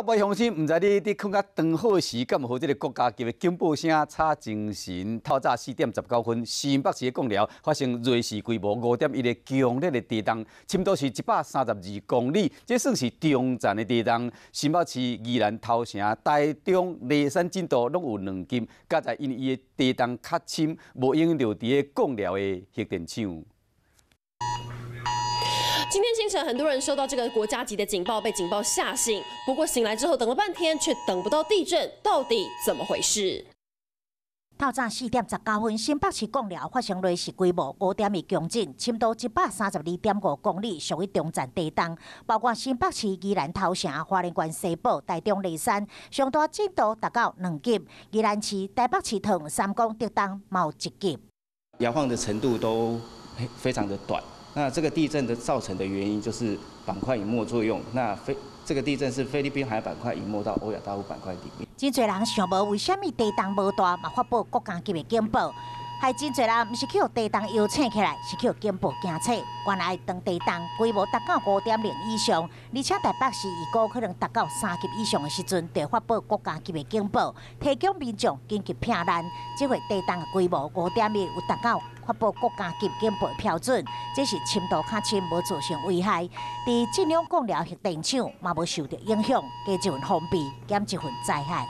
北部鄉親，毋知你佇睏較長好時，敢有予這个國家級的警報聲吵精神？透早4點19分，新北市的貢寮發生芮氏規模5.1的強烈的地動，深度是132公里，這算是中層的地動。新北市宜蘭頭城、台中梨山震度攏有2級，佳哉因為伊的地動較深，無影響著佇个貢寮的核電廠。今天清晨，很多人收到這個國家級的警報，被警報嚇醒。不過醒來之後，等了半天卻等不到地震，到底怎麼回事？透早4點19分，新北市貢寮發生芮氏規模5.1強震，深度132.5公里，屬於中層地動。包括新北市宜蘭頭城、花蓮縣西寶、台中梨山，上大震度達到2級。宜蘭市、台北市桃三江、竹東嘛有1級。搖晃的程度都非常的短。那這個地震的造成的原因就是板塊隱沒作用。那這個地震是菲律賓海板塊隱沒到歐亞大陸板塊裡面。真濟人想無為啥物地動無大，嘛發布國家級的警報，害真濟人毋是去予地動搖醒起來，是去予警報驚醒。原來當地動規模達到5.0以上，而且台北市預估可能達到3級以上的時陣，就會發布國家級的警報，提供民眾緊急避難。這回地動的規模5.1有達到發布國家級警報標準，只是深度較深，無造成危害。佇這兩貢寮核電廠嘛無受著影響，加一份防備，減一份災害。